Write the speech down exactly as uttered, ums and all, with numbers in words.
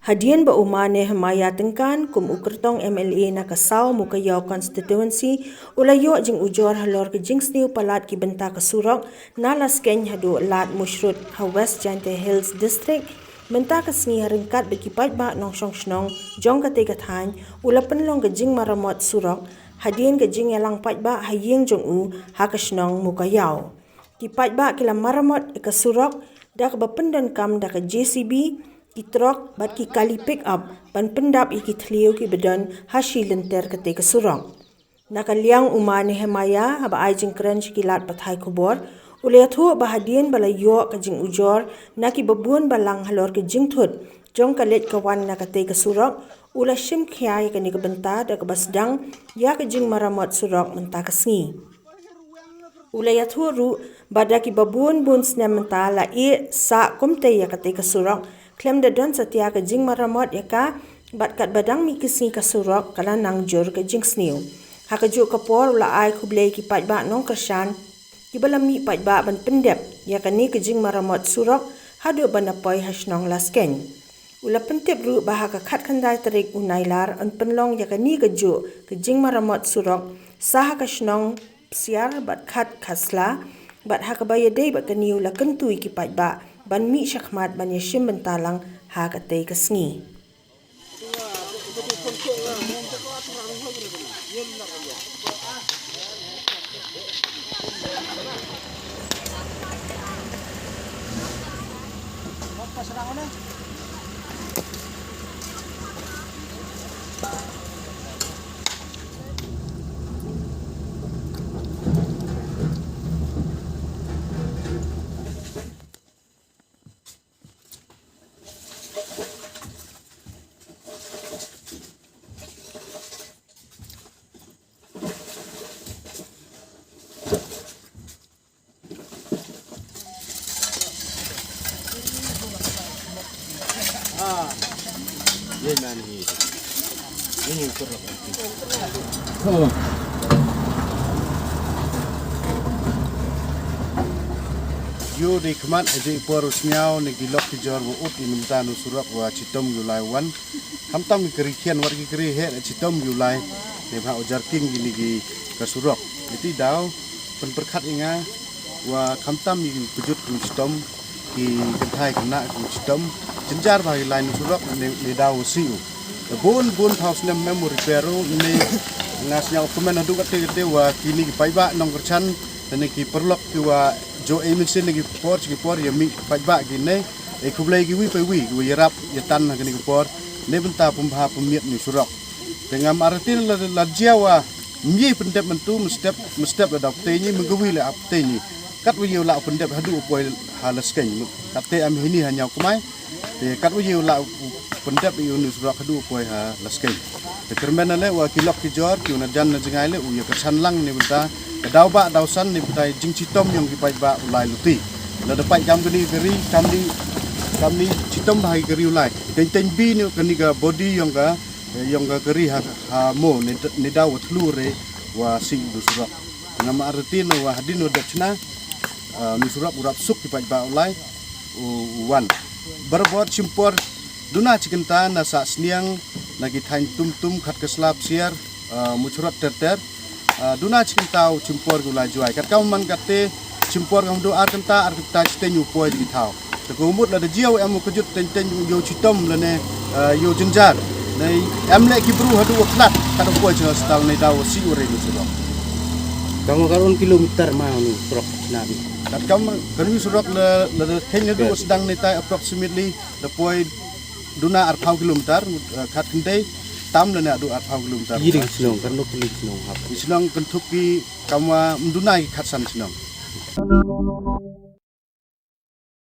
Hadien ba u Ma Nehemiah Tyngkan kum u kyrtong M L A na ka saw Mowkaiaw constituency u la ïoh jingujor halor ka jingsniew palat ki bynta ka surok na Laskein haduh Lad Mushrut ha West Jaintia Hills District mynta ka sngi, ha ryngkat bad ki paidbah nongshong shnong jong katei ka thaiñ, u la pynlong ka jingmaramot surok hadien ka jingïalang paidbah ha ïing jong u ha ka shnong Mowkaiaw. Ki paidbah ki la maramot ïa ka surok da kaba pyndonkam da ka J C B, ki trok bad ki kali pick up ban pyndap ïa ki thliew kiba don ha shi lynter katei ka surok. Na ka liang u Ma Nehemiah, haba ai jingkren sha ki lad pathai khubor, u la ïathuh ba hadien ba la ïoh ka jingujor na kiba bun balang halor ka jingthut jong ka leit ka wan na katei ka surok, u la shim khia ïa kane ka bynta da kaba sdang ïa ka jingmaramot surok mynta ka sngi. U la ïathuh ruh ba da kiba bun bun snem mynta la ïeh sah kumtei ïa katei ka surok, khlem da don satia ka jingmaramot ïa ka, bad katba dang mih ki sngi ka surok ka la nang jur ka jingsniew. Ha kajuh ka por u la ai khublei ki paidbah nongkyrshan kiba la mih paidbah ban pyndep ïa kane ka jingmaramot surok haduh ban da poi ha shnong Laskein. U la pyntip ruh ba ha ka khatkhyndai tarik u Nailar yn pynlong ïa kane kajuh ka jingmaramot surok sah ha ka shnong Psiar bad Khat Khasla, bad ha kaba ïadei bad kane u la kyntu ïa ki paidbah ban mih shakhmat ban ïashim bynta lang ha katei ka sngi. Ïoh dei khmat ha jingpor u sñiaw na ki lok ki jor wa ut i mynta nu surok wa chitom yu lai wan. Khamtam ki kari khian wat ki kari heh chitom yu lai. Ne bha u jar king kini ki ka surok. Iti daw pynpyrkhat i nga wa khamtam i ki pujut ki chitom, ki kynthai khynnah ki chitom. Jynjar bha i lai nu surok ne, ne daw wa si u. Bun bun thaw snem mem u repair u ne. Nga sñiaw kmen haduh kate kate wa kini ki paidbah nongkyrchan ne ki paralok ki wa jo e mixin ne ki por chi ki por ya mi paidbah ki ne. E khublei ki wi pa wi ki wa yarap yatan ha kini ki por ne bynta pynbha pynmiat ni surok. Te ngam arati la, la jia wa mye pyndep myntu mestep, mestep la daw ptei ni, mynkawi la ptei ni. Kat wa yow la pyndep haduh poi ha Laskein. Kat te am hini ha Ñiaw Kmai. Te kat wa yow la pyndep yow ni surok haduh poi ha Laskein. Te kyrmen ale wa ki lok ki jor ki wa na jan na jngai le u ya kyrchan lang ni bynta ka daw ba daw san ni bynta jingchitom yong ki paidbah u lai luti. La da paid kam kani kari kam ni, kam ni chitom bha ki kari u lai. Teng teng bi ni kani ka body yong ka, yong ka kari ha, ha mo ni, ni daw wa thlu re wa si du surok. Ngam arati no wa hadin wa dep chna, ah, ni surok u rap suk ki paidbah u lai u, u wan. Barabor chimpor duna chikynta na Sah Sniang, na ki thaiñ Tumtum, Khat Khasla, Psiar, ah, Muchrot ter ter. Ah, duna chikynta u chimpor ki u lai jwai. Kat kam man kate chimpor kam du ar kynta, ar kynta chiteng u poi di thaw. Te ko mut la da jia u em u kajut teng teng u yow chitom la ne, ah, yow jynjar. Ne em le ki bru haduh u klat, kat u poi chna stal ne daw si u re ni surok. Kam kar un kilometer ma nu surok na bi. Kat kam kan wi surok la, la da theng haduh u sdang ne tai approximately da poi duna arphaw kilometer, eh, khat khyndai tam la ne haduh arphaw kilometer. Yi ding shnong, kan no puli shnong hap. Ni shnong kan thup ki kam wa mduna ki khat san shnong.